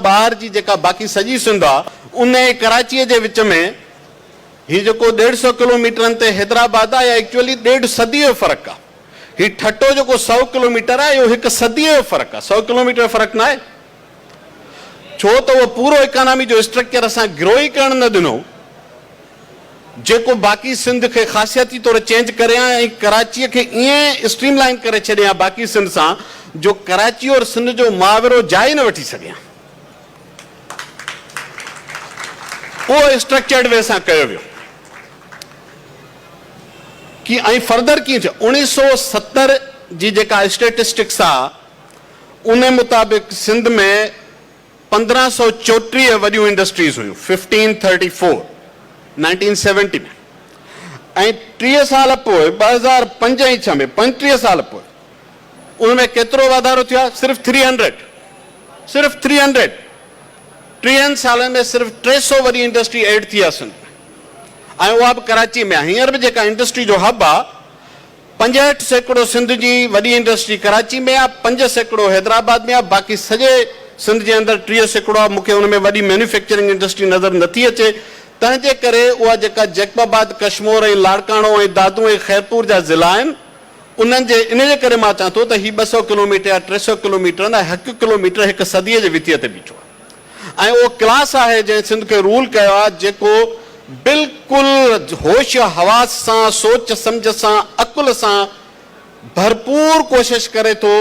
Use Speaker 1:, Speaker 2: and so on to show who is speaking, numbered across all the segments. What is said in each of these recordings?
Speaker 1: ٻاهر جي جيڪا باقي سڄي سنڌ آ ان ۽ ڪراچيء جي وچ ۾ هي جيڪو ڏيڍ سئو ڪلوميٽرن تي حيدرآباد آ اها ايڪچوئلي ڏيڍ صديء جو فرق آ. هي ٺٽو جيڪو سئو ڪلوميٽر آ اهو هڪ صديء جو فرق آ، سئو ڪلوميٽر جو فرق ناهي. ڇو ته اهو پورو اڪانامي جو اسٽرڪچر اسان گرو ئي ڪرڻ نه ڏنو جيڪو باقي سنڌ کي خاصيتي طور چينج ڪري ها ۽ ڪراچيء کي ائين اسٽريم لائين ڪري ڇڏي ها باقي سنڌ سان جو ڪراچي اور سنڌ جو محاورو جاء ئي نه وٺي سگهي ها. اهو اسٽرڪچرڊ وي سان ڪيو ويو. ڪي ۽ فردر ڪيئن ٿيو؟ 1970 جي جيڪا اسٽيٽسٽڪس آ ان مطابق سنڌ ۾ 1534 وڏيون انڊسٽريز هيون، 1534، 1970 ۾، ۽ 30 سال پوء 2005 ۽ 6 ۾ 35 سال پوء ان ۾ ڪيترو واڌارو ٿيو آهي؟ صرف ٿري هنڊريڊ، صرف ٿري هنڊريڊ، ٽيهن سالن ۾ صرف 300 وڏي انڊسٽري ايڊ ٿي آهي سنڌ ۾ ۽ اها به ڪراچي ۾ آهي. هينئر به جيڪا انڊسٽري جو هب آهي 65% سنڌ جي وڏي انڊسٽري ڪراچي ۾ آهي، 5% حيدرآباد ۾ آهي، باقي سڄي سنڌ جي اندر 30% آهي. مون کي ان ۾ وڏي مينوفيڪچرنگ انڊسٽري نظر نٿي اچي، تنهن جي ڪري اها جيڪا جيڪب آباد، ڪشمور ۽ لاڙڪاڻو ۽ دادو ۽ خيرپور جا ضلعا آهن، انهن جي ان جي ڪري مان چوان ٿو ته هي 200 ڪلوميٽر يا 300 ڪلوميٽر نه هڪ ڪلوميٽر هڪ صديء جي وٿيء تي بيٺو آهي ۽ اهو ڪلاس آهي جنهن سنڌ کي رول ڪيو آهي جيڪو بلڪل هوش حواس سان سوچ سمجهه سان عقل سان ڀرپور ڪوشش ڪري ٿو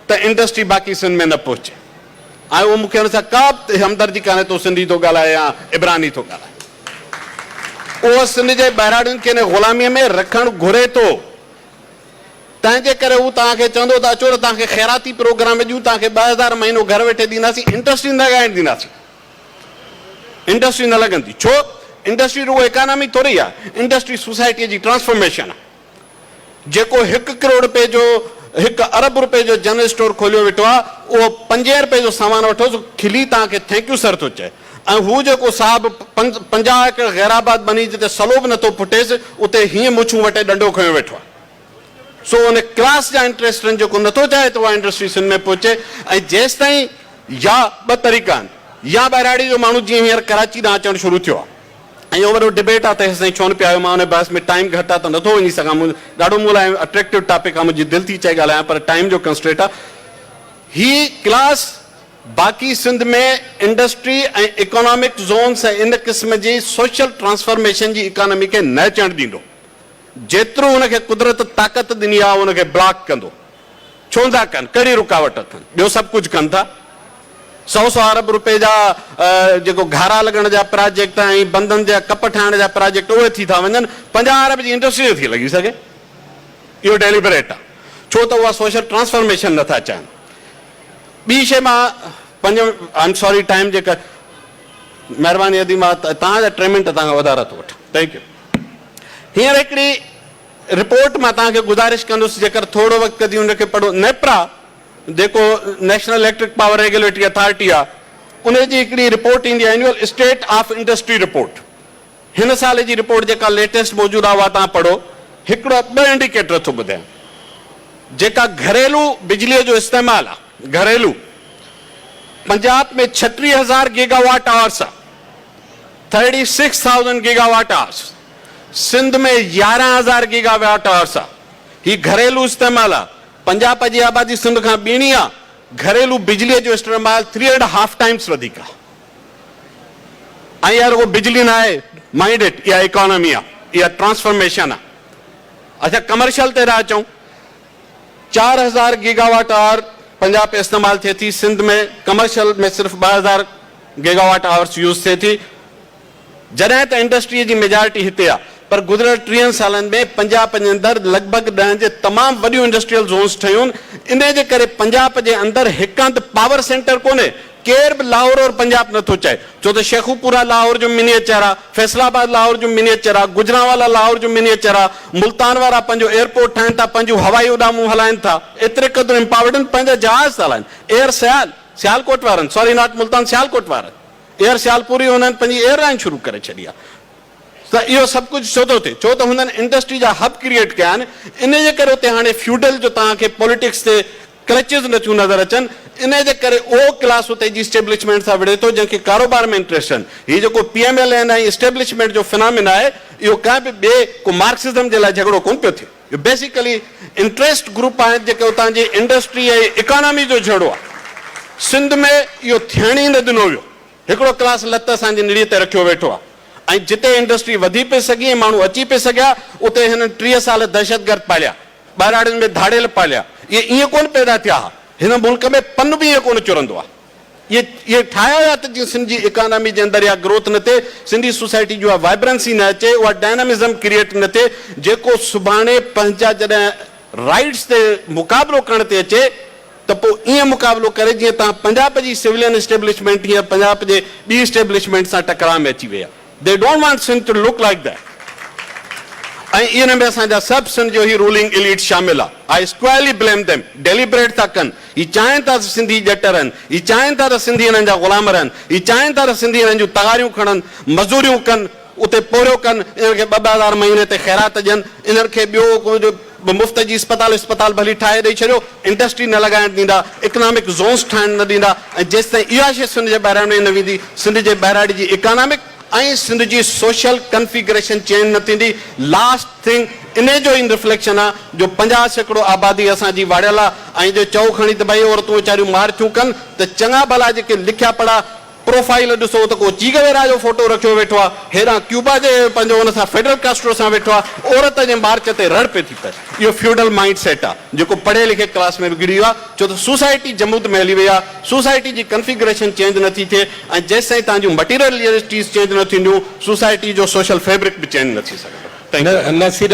Speaker 1: ته انڊسٽري باقي سنڌ ۾ نه پهچي ۽ اهو مون کي ان سان ڪا به همدردي ڪانهي ته هو سنڌي ٿو ڳالهائي يا عبراني ٿو ڳالهائي. اهو سنڌ جي ٻهراڙين کي ان غلاميء ۾ رکڻ گهري ٿو. تنهن جي ڪري هو توهان کي چوندو ته اچو ته توهان کي خيراتي پروگرام ڏيون، توهان کي 2000 مهينو گهر ويٺي ڏينداسين، انڊسٽري نه لڳائڻ ڏينداسين. انڊسٽري نه لڳندي. ڇو؟ انڊسٽري رڳو ايڪانامي ٿوري آهي، انڊسٽري سوسائٽيء جي ٽرانسفارميشن آهي. جيڪو هڪ ڪروڙ رپئي جو هڪ ارب رپئي جو جنرل اسٽور کوليو ويٺو آهي اهو پنجين رپئي جو سامان وٺو سو کلي توهان کي thank you sir ٿو چئي ۽ هو جيڪو صاحب 50 ايڪڙ غيرآباد ٻني جتي سلو به نٿو ڦٽيس اتي هيئن مڇون وٽي ڏنڊو کنيو ويٺو آهي سو ان ڪلاس جا انٽريسٽ آهن جيڪو نٿو چاهي ته اها انڊسٽري سنڌ ۾ پهچي ۽ جيستائين يا ٻه طريقا آهن يا ٻهراڙي جو ماڻهو جيئن هينئر ڪراچي ڏانهن اچڻ شروع ٿيو آهي ۽ اهو وڏو ڊبيٽ آ ته هيستائين ڇو نه پيا آيو، مان ان بحث ۾ ٽائيم گهٽ آ ته نٿو وڃي سگهان، مون ڏاڍو مون لاء اٽريڪٽو ٽاپڪ آ منهنجي دل ٿي چئي ڳالهايان پر ٽائيم جو ڪنسٽريٽ آ. هي ڪلاس باقي سنڌ ۾ انڊسٽري ۽ اڪانامڪ زونس ۽ ان قسم جي سوشل ٽرانسفرميشن جي اڪانامي کي نه اچڻ ڏيندو، جيترو ان کي قدرت طاقت ڏني آ ان کي بلاڪ ڪندو. ڇو نٿا ڪن؟ ڪهڙي رڪاوٽ اٿن؟ ٻيو سڀ ڪجهه ڪن ٿا. سئو سئو ارب روپئي جا جيڪو گهارا لڳڻ جا پراجيڪٽ ۽ بندن جا ڪپ ٺاهڻ جا پراجيڪٽ اهي ٿي ٿا وڃن، 50 ارب جي انڊسٽري نٿي لڳي سگهي. اهو ڊيليبريٽ آهي. ڇو ته اها سوشل ٽرانسفارميشن نٿا چاهين. ٻي شيء مان پنج I am sorry time جي ڪري مهرباني ادي مان توهان جا ٽي منٽ توهان کان وڌارا ٿو وٺان. Thank you. هينئر هڪڙي رپورٽ مان توهان کي گذارش ڪندس جيڪر ٿورو وقت ڪڍي ان کي پڙهو. نيپرا جيڪو national electric power regulatory authority آهي ان جي هڪڙي رپورٽ ايندي آهي annual state of industry report هن سال جي رپورٽ جيڪا ليٽيسٽ موجود آهي اها توهان پڙهو. هڪڙو ٻه انڊيڪيٽر ٿو ٻڌايان جيڪا گهريلو بجلي جو استعمال آهي گهريلو پنجاب ۾ 36 هزار گيگا واٽ آورس آهي 36,000 گيگا واٽ آورس سنڌ ۾ 11,000 گيگا واٽ آورس آ. هي گهريلو استعمال آ. پنجاب جي آبادي سنڌ کان ٻيڻي آ. گهريلو بجليء جو استعمال ٿري اينڊ هاف ٽائمز وڌيڪ آ. ۽ اها رڳو بجلي نه آهي، مائنڊ it, اها ايڪانومي آ. اها ٽرانسفارميشن آ. اڇا ڪمرشل تي ٿا اچون. 4000 گيگا واٽ آور پنجاب ۾ استعمال ٿئي ٿي. سنڌ ۾ ڪمرشل ۾ صرف 2000 گيگا واٽ آورس يوز ٿئي ٿي. جڏهن ته انڊسٽريء جي ميجارٽي هتي آ پر گذريل ٽيهن سالن ۾ پنجاب جي اندر لڳ ڀڳ ڏهن جي تمام وڏيون انڊسٽريل زونز ٺهيون انهي جي ڪري پنجاب جي اندر هڪ هنڌ پاور سينٽر ڪونهي ڪير به لاهور اور پنجاب نٿو چاهي ڇو ته شيخوپورا لاهور جو منيئچر آ فيصل آباد لاهور جو منيئچر آ گجرانوالا لاهور جو منيئچر آ ملتان وارا پنهنجو ايئرپورٽ ٺاهين ٿا پنهنجون هوائي اڏامون هلائين ٿا ايتري قدر امپاورڊ آهن پنهنجا جهاز ٿا هلائين ايئر سيال سيالڪوٽ وارن سوري not Multan Sialkot وارن ايئر سيالپوري هنن پنهنجي ايئر لائين شروع ڪري ڇڏي آهي ته اهو سڀ ڪجهه ڇو ٿو ٿئي؟ ڇو ته هنن انڊسٽري جا هب ڪريئيٽ ڪيا آهن ان جي ڪري اتي هاڻي فيوڊل جو توهان کي پوليٽڪس تي ڪرچز نٿيون نظر اچن، انهي جي ڪري اهو ڪلاس اتي جي اسٽيبلشمينٽ سان وڙهي ٿو جنهن کي ڪاروبار ۾ انٽريسٽ آهن. هي جيڪو P M L N ۽ establishment جو فنامين آهي اهو ڪنهن به ٻئي ڪو مارڪسزم جي لاء جهڳڙو ڪونه پيو ٿئي. اهو بيسيڪلي انٽريسٽ گروپ آهن جيڪي اتان جي انڊسٽري ۽ اڪانامي جو جهيڙو آهي. سنڌ ۾ اهو ٿيڻ ئي نه ڏنو ويو. هڪڙو ڪلاس لت اسان جي نڙيء تي رکيو ويٺو آهي ۽ جتي انڊسٽري وڌي پئي سگهي ۽ ماڻهو اچي پئي سگهيا اتي هنن 30 سال دهشتگرد پاليا، ٻهراڙين ۾ ڌاڙيل پاليا. اهي ائين ڪونه پيدا ٿيا ها. هن ملڪ ۾ پن به ائين ڪونه چرندو آهي. اهي اهي ٺاهيا ويا ته جيئن سنڌ جي اڪانامي جي اندر اها گروٿ نه ٿئي، سنڌي سوسائٽي جي اها وائبرنسي نه اچي، اها ڊائنامزم ڪريئيٽ نه ٿئي، جيڪو سڀاڻي پنهنجا جڏهن رائيٽس تي مقابلو ڪرڻ تي اچي ته پوء ائين مقابلو ڪري جيئن توهان پنجاب جي سولين اسٽيبلشمينٽ هينئر پنجاب جي ٻي اسٽيبلشمينٽ سان ٽڪراء ۾ اچي وئي آهي. They don't want Sindh to look like that ۽ ان ۾ اسان جا سڀ سنڌ جو هي رولنگ اليٽ شامل آ. I squarely blame them. Deliberate ٿا ڪن. هي چاهين ٿا ته سنڌي ڄٽ رهن. هي چاهين ٿا ته سنڌي انهن جا غلام رهن. هي چاهين ٿا ته سنڌي انهن جون تغاريون کڻن، مزوريون ڪن، اتي پورهيو ڪن، انهن کي ٻه ٻه هزار مهيني تي خيرات ڏين، انهن کي ٻيو ڪجهه به مفت جي اسپتال اسپتال ڀلي ٺاهي ڏئي ڇڏيو، انڊسٽري نه لڳائڻ ڏيندا، اڪنامڪ زونس ٺاهڻ نه ڏيندا ۽ جيستائين اها شيء سنڌ جي ٻهراڙين ۾ نه ويندي، سنڌ جي ٻهراڙي جي اڪانامڪ ۽ سنڌ جي سوشل ڪنفيگريشن چينج نه ٿيندي. لاسٽ ٿنگ انهي جو ئي رفليڪشن آ جو 50% آبادي اسان جي واڙيل آ ۽ جي چئو کڻي ته ڀئي عورتون ويچاريون مار ٿيون ڪن ته چڱا ڀلا جيڪي لکيا پڙها پروفائيل ڏسو ته ڪو چي گويرا جو فوٽو رکيو ويٺو آ، هيڏانهن ڪيوبا جي پنهنجو ان سان فيڊل ڪاسٽرو سان ويٺو آ، عورت جي مارچ تي رڙ پئي ٿي پئي. اهو فيوڊل مائينڊ سيٽ آ، جيڪو پڙهئي لکئي ڪلاس ۾ به گهڙي ويو آ، ڇو ته سوسائٽي جمود ۾ هلي وئي آ، سوسائٽي جي ڪنفيگريشن چينج نه ٿي ٿئي ۽ جيستائين توهان جون مٽيريل ريئلٽيز چينج نه ٿينديون، سوسائٽي جو سوشل فيبرڪ به چينج نه ٿي سگهندو. Thank you.
Speaker 2: Naseer.